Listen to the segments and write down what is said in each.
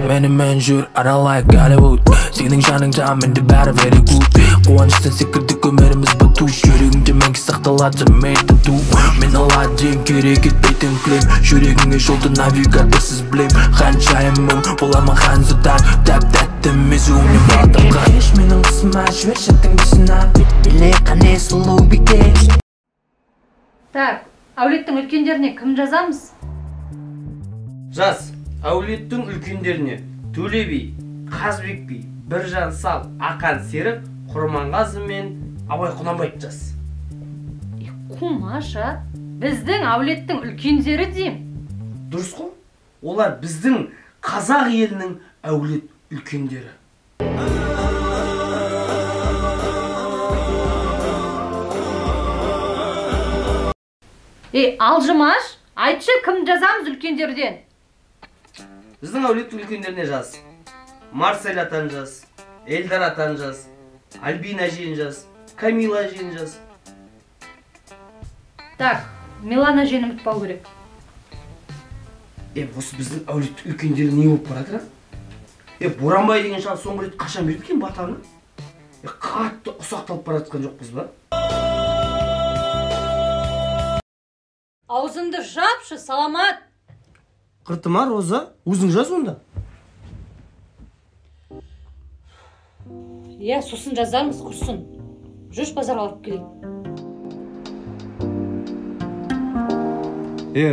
Менімен жүр, аралайық Голливуд. Сенің жаныңда менде бәрі very good. Қуаныштан секірдік өміріміз бату. Жүрегімде мәңгі сақталады метаду. Мен Аладдин, керек етпейтін кілем. Жүрегіңе жолды навигаторсыз білем. Ханшайымым, боламын ханзада. Тәп-тәтті езуімнен бал тамған. Еш менің қысыма, жібер шаттың тұсына. Биле қане сұлу бике. Так, әулеттің үлкендеріне кім жазамыз? Жаз, әулеттің үлкендеріне Төле би, Қазыбек би, Біржан сал, Ақан Серік, Құрманғазы мен Абай Құнанбаев жаз. Қумаш, а? Біздің әулеттің үлкендері деймін. Дұрыс қой. Олар біздің қазақ елінің әулет үлкендері. Ей, алжымаш, айтшы, кім жазамыз үлкендерден? Біздің әулеттің үлкендеріне жаз. Марсель атан жаз, Эльдар атан жаз, Альбина әжені жаз, Камила әжені жаз. Так, Милана әжені ұмытпау керек. Осы біздің әулеттің үлкендері не болып баратыр, а? Боранбай деген шал соңғы рет қашан берді екен батаны? Қатты ұсақталып бара жатқан жоқпыз ба? Аузыңды жапшы, Саламат. Қыртыма, Роза, өзің жаз онда. Иә, сосын жазармыз, құрсын. Жүрші базарға барып келейік.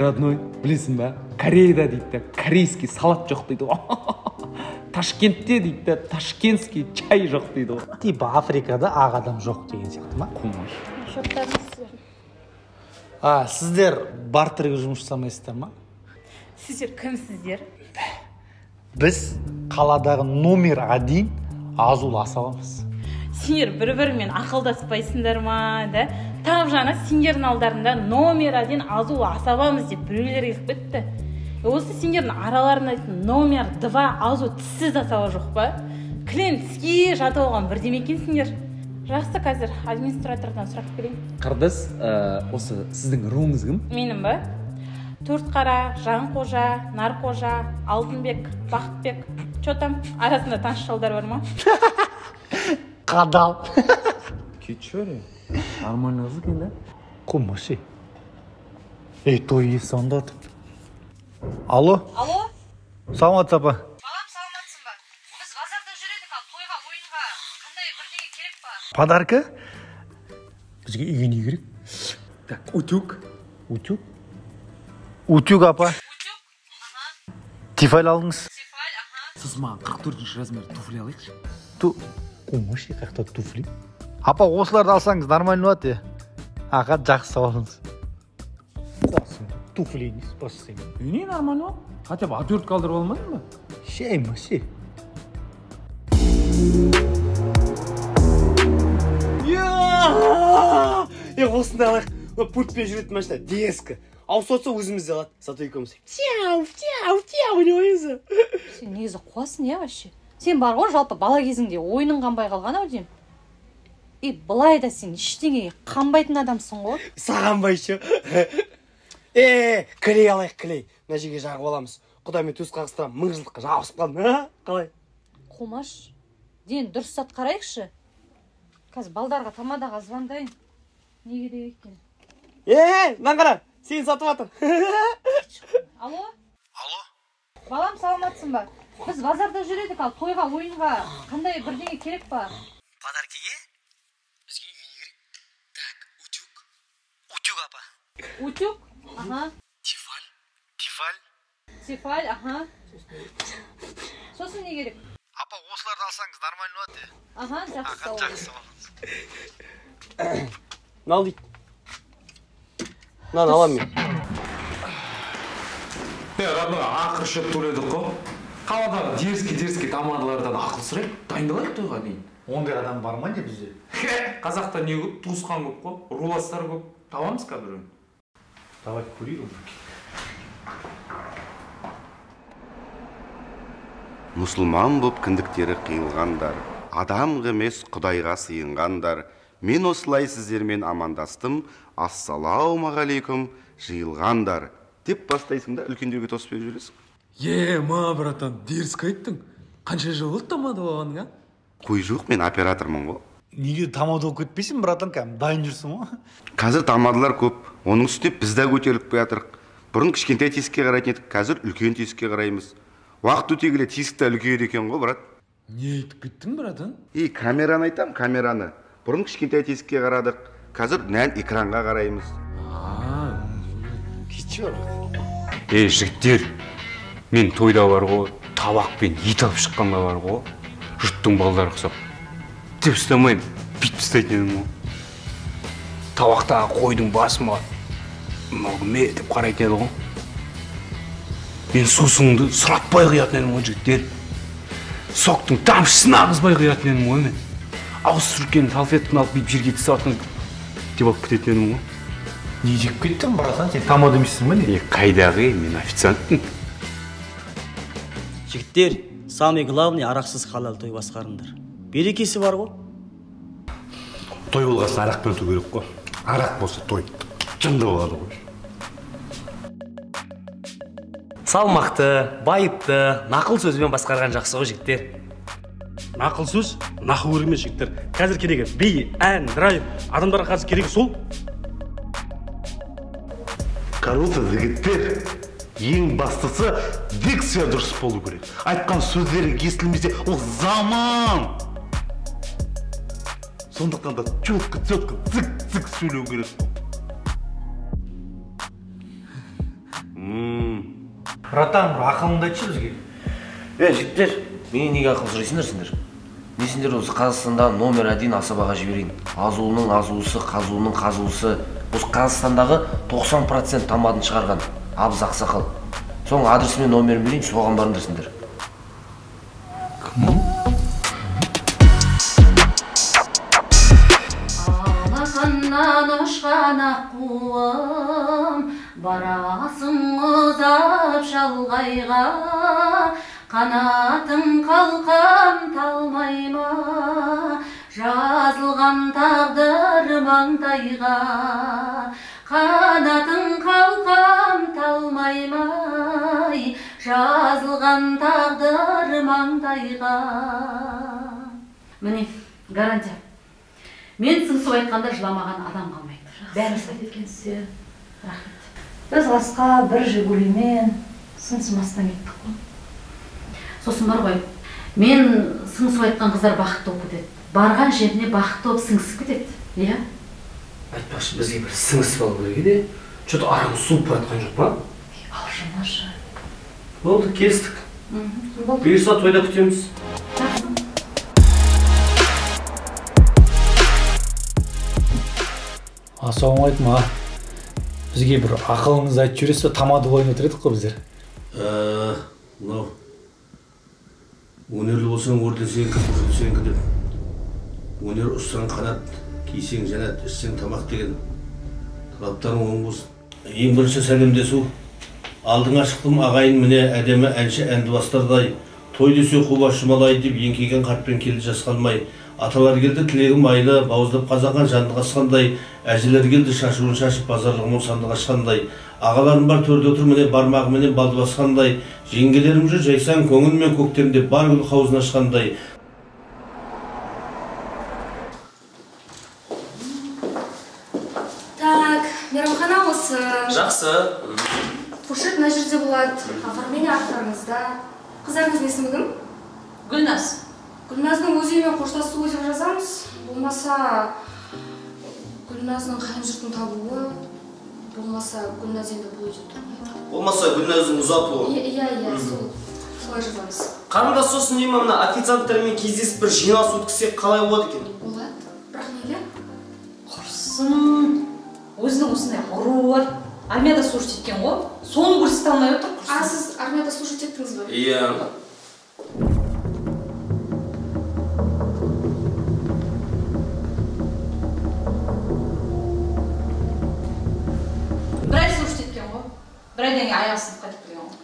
Родной, білесің ба? Кореяда дейді да, корейский салат жоқ дейді ғой. Ташкентте дейді да, ташкентский чай жоқ дейді ғой. Типа Африкада ақ адам жоқ деген сияқты ма? Қумаш. А, сіздер бартерге жұмыс жасамайсыздар ма? Сіздер кімсіздер? Біз қаладағы номер 1 азулы асабамыз. Сендер бір-бірімен ақылдаспайсыңдар ма, да? Тап жаңа сендердің алдарында номер 1 азулы асабамыз деп біреулер келіп кетті. Осы сендердің араларында номер 2 азу тіссіз асаба жоқ па? Кілең тіске жатып алған бірдеме екенсіңдер. Жақсы, қазір администратордан сұрап келейін. Қырдыз, осы сіздің руыңыз кім? Менің ба? Төрт қара, Жанқожа, Нарқожа, Алтынбек, Бақытбек. Чо там, арасында таныс шалдар бар ма? Қадал. Кетші, нормальный қыз екен да? Қумашы. Ей, той иесі звондады. Алло? Алло? Саламатсыз, апа. Балам, саламатсың ба? Біз базарда жүр едік, ал тойға, ойынға қандай бірдеңе керек па? Подарка? Бізге үйге не керек? Так, утюг. Утюг? Утюг, апа. Утюг? Аха. Тефаль алыңыз. Тефаль, аха. Сосын маған 44 размер туфли алайықшы. Қумашы, қаяқта туфли? Апа, осыларды алсаңыз нормально болады. Аға, жақсы сау болыңыз. Қуасың, туфли емес, бассаң. Не нормально? Хотя бы отвертка алдырып алмадың ба? Шей, маше. Осындай алайық. Пультпен жүретін машина, дерзкі. Ауысып отырса өзіміз де алады. Зато екеуміз тяу, тяу, тяу не ойынсың. Сен негізі қуасың, иә, вообще? Сен бар ғой, жалпы бала кезіңде ойының қанбай қалған ау деймін. И былай да сен ештеңеге қанбайтын адамсың ғой. Саған ба еще? Клей алайық, клей. Мына жерге жағып аламыз. Құдаймен төс қағыстырамын, 1000 жылдыққа жабысып қалдым. Қалай? Қумаш, ден дұрыс зат қарайықшы. Қазір балдарға тамадаға звондайын. Не керек екен? Мынаны қара, сені сатып жатыр. Алло? Алло? Балам, саламатсың ба? Біз базарда жүр едік, ал тойға, ойынға қандай бірдеңе керек па? Подаркеге? Бізге үйге не керек? Так, утюг. Утюг, апа. Утюг? Аха. Тефаль. Тефаль. Тефаль, аха. Сосын не керек? Апа, осыларды алсаңыз нормально болады. Аха, жақсы, сау болыңыз. Мынау дейді. Мынаны аламын мен. Родной, ақыр шөп төледік қой. Қаладағы дерзкий тамадалардан ақыл сұрайық, дайындалайық тойға дейін. Ондай адам бар ма не бізде? Қазақта не көп, туысқан көп қой, руластар көп. Табамыз ка біреуін? Давай көрейік. Мұсылман боп кіндіктері қиылғандар, адам емес Құдайға сыйынғандар. Мен осылай сіздермен амандастым, ассалаумағалейкум жиылғандар деп бастайсың да үлкендерге тосып беріп жібересің. Ма, братан, дерзко айттың. Қанша жыл болды тамада болғаның, а? Қой жоқ, мен оператормын ғой. Неге тамада болып кетпейсің, братан, кәдімгі дайын жүрсің ғой. Қазір тамадалар көп, оның үстіне біз де көтеріліп келатырық. Бұрын кішкентай тесікке қарайтын едік, қазір үлкен тесікке қараймыз. Уақыт өте келе тесік те үлкейеді екен ғой, брат. Не айтып кеттің, братан? И камераны айтам, камераны. Бұрын кішкентай тесікке қарадық, қазір нән экранға қараймыз. Ей, жігіттер, мен тойда бар ғой, табақпен ет алып шыққанға бар ғой, жұрттың балдары ұқсап деп ұстамаймын, бүйтіп ұстайтын едім ғой. Табақтағы қойдың басы маған мынау кім деп қарайтын еді ғой. Мен сусынды сұратпай құятын едім ғой, жігіттер. Соктың тамшысын ағызбай құятын едім ғой мен. Ауыз сүрткен салфетканы алып бүйтіп жерге түсе жатқан деп алып кететін едім ғой. Не деп кеттің, братан, сен тамада емессің ба не? Қайдағы, мен официантпын. Жігіттер, самый главный арақсыз халал той басқарыңдар. Берекесі бар ғой. Той болғасын арақпен өту керек қой. Арақ болса той жынды болады ғой. Салмақты, байыпты, нақыл сөзбен басқарған жақсы ғой, жігіттер. Нақыл сөз, нақыл керек емес, жігіттер. Қазір керегі би, ән, драйв. Адамдарға қазір керегі сол. Короче, жігіттер, ең бастысы дикция дұрыс болу керек. Айтқан сөздері естілмесе, ол заман. Сондықтан да четко, четко, цик-цик сөйлеу керек. Братан, бір ақылыңды айтшы бізге. Жігіттер, менен неге ақыл сұрайсыңдар сендер? Мен сендер осы Қазақстандағы номер 1 асабаға жіберейін. Азуының азуысы, қазуының қазуысы. Осы Қазақстандағы 90% тамадын шығарған абыз ақсақал. Соның адресі мен номерін берейін, соған барыңдар сендер. Кім ол? Алақаннан ұшқан аққуым, барасың ұзап шалғайға, қанатың қалқам талмай ма, жазылған тағдыр маңдайға. Қанатың қалқам талмай ма, жазылған тағдыр маңдайға. Міне, гарантия. Мен сыңсып айтқанда жыламаған адам қалмайды. Бәрі жылайды екенсіз. Рахмет. Біз ласқа бір Жигулимен сыңсымастан кеттік қой. Сосын бар ғой, мен сыңсып айтқан қыздар бақытты болып кетеді. Барған жеріне бақытты болып сыңсып кетеді, иә? Айтпақшы, бізге бір сыңсып алу керек еді. Что-то арамыз суып бара жатқан жоқ па? Алжымашы. Болды, келістік. Бұйырса тойда күтеміз. Ассалаумағалейкум, аға. Бізге бір ақылыңызды айтып жібересіз бе? Тамада ойнап отыр едік қой біздер. Мынау өнерлі болсаң өрден сенікі, бүрден сенікі деп. Өнер ұшсаң қанат, кисең жәнәт, ішсең тамақ деген талаптарың оң болсын. Ең бірінші сәлемдесу. Алдыңа шықтым ағайын, міне әдемі әнші әнді бастардай. Той десе қуба шумалай деп еңкейген қартпен келді жас қалмай. Аталар келді тілегім айлы, бауыздап қазанған жанды қасқандай. Әжелер келді шашуын шашып базарлығы мол сандық ашқандай. Ағаларым бар төрде отыр міне бармағыменен балды басқандай. Жеңгелерім жүр жайсаң көңілмен көктемде бар гүл қаузын ашқандай. Так, мейрамхана осы. Жақсы. Фуршет мына жерде болады. Оформление арттарыңызда. Қыздарыңыздың есімі кім? Гүлназ. Гүлназдың өз үйімен қоштасуы деп жазамыз. Болмаса Гүлназдың қайын жұртын табуы, болмаса Гүлназ енді бұл үйде тұрмайды. Болмаса Гүлназдың ұзатылуы. Иә, иә, сол. Солай жазамыз. Қарындас, сосын деймін, мына официанттармен кездесіп бір жиналыс өткізсек қалай болады екен? Болады. Бірақ неге? Құрсын. Өзінің осындай ауруы бар. Армияда служить еткен ғой. Соны көрсете алмай отыр, құрсын. А сіз армияда служить еттіңіз бе? Иә. Бір ай служить еткен ғой. Бір айдан кейін аяғы сынып қайтып келген ғой.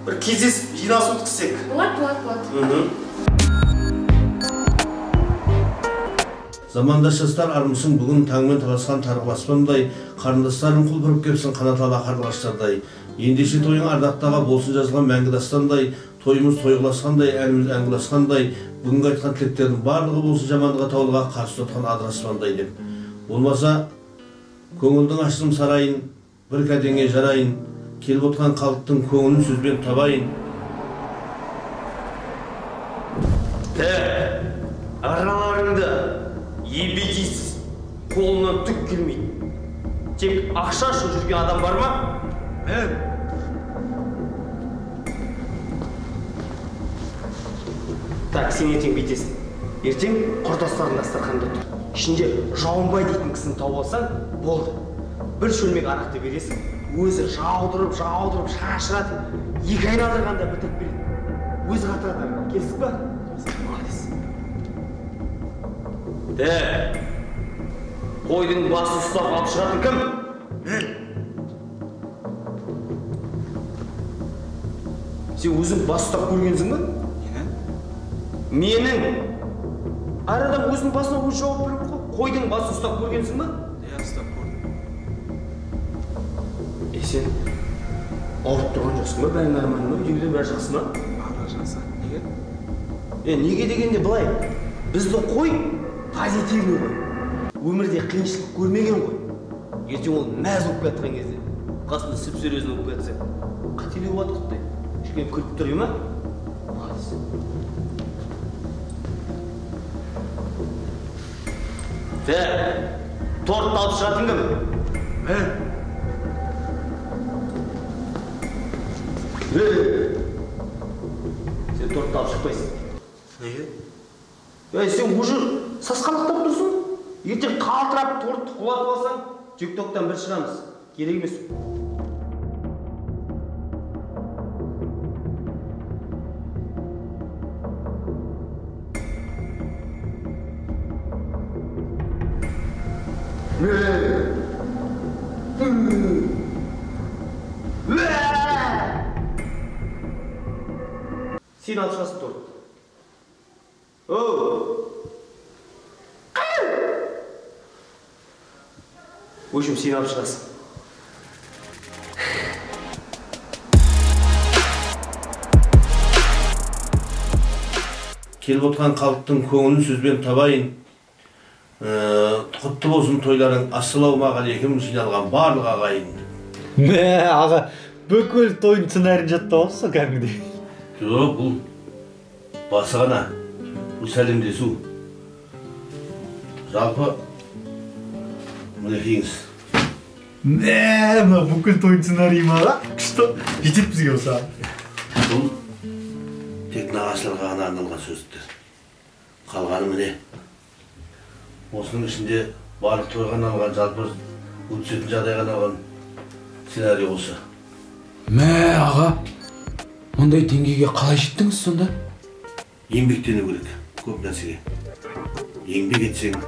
Бір кездесіп жиналыс өткізсек. Болады, болады, болады. Замандас жастар армысың бүгін таңмен таласқан тарғыл аспандай, қарындастарың құлпырып кепсін қанат ала қарлығаштардай. Ендеше тойың ардақтаға болсын жазылған мәңгі дастандай, тойымыз тойғыласқандай, әніміз әңгіласқандай, бүгінгі айтқан тілектердің барлығы болсын жамандыға таулыға қарсы тұтқан адыраспандай деп. Болмаса көңілдің аштым сарайын, бір кәдеңе жарайын, келіп отқан халықтың көңілін сөзбен табайын. Араларыңды ебедейсіз, қолынан түк келмейді. Тек ақша үшін жүрген адам бар ма? Мен. Так, сен ертең бүйтесің. Ертең құрдастарың дастарханда тұр. Ішінде Жауынбай дейтін кісіні тауып алсаң, болды. Бір шөлмек арақты бересің, өзі жаудырып, жаудырып, шашыратып, екі айналдырғанда бітіріп береді. Өзі қатырады. Келістік па? Молодец. Қойдың басын ұстап алып шығатын кім? Мен. Сен өзің бас ұстап көргенсің ба? Мені? Менің. Әр адам өзінің басына өзі жауап беру керек қой. Қойдың басын ұстап көргенсің ба? Иә, ұстап көрдім. Сен ауырып тұрған жоқсың ба? Бәрі нормально ма? Үйдегілер бәрі жақсы ма? Барлығы жақсы. Неге? Неге дегенде былай, біздің қой позитивный ғой. Өмірде қиыншылық көрмеген ғой. Ертең ол мәз болып кеткен кезде, қасында сіп-серьезный болып кетсе, қателеу болады құттай. Кішкене күліп тұр ма? Молодец. Тортты алып шығатын кім? Мен. Сен тортты алып шықпайсың. Неге? Сен уже сасқалақтап тұрсың. Ертең қалтырап тортты құлатып алсаң, TikTok-тан бір шығамыз. Керек емес. Сен алып шығасың тортты. Оу! В общем, сен алып шығасың. Келіп отқан халықтың көңілін сөзбен табайын. Құтты болсын тойларың, ассалаумағалейкум жиналған барлық ағайын. Мә, аға, бүкіл тойдың сценарийін жаттап алыпсың кәдімгідей. Жоқ, бұл басы ғана. Бұл сәлемдесу. Жалпы мінекейіңіз. Мә, мына бүкіл тойдың сценарийі ма, аға? Күшті, жетеді бізге осы. Бұл тек нағашыларға ғана арналған сөздер. Қалғаны міне. Осының ішінде барлық тойға арналған, жалпы өтетін жағдайға арналған сценарий осы. Мә, аға, мұндай деңгейге қалай жеттіңіз сонда? Еңбектену керек көп нәрсеге. Еңбек етсең,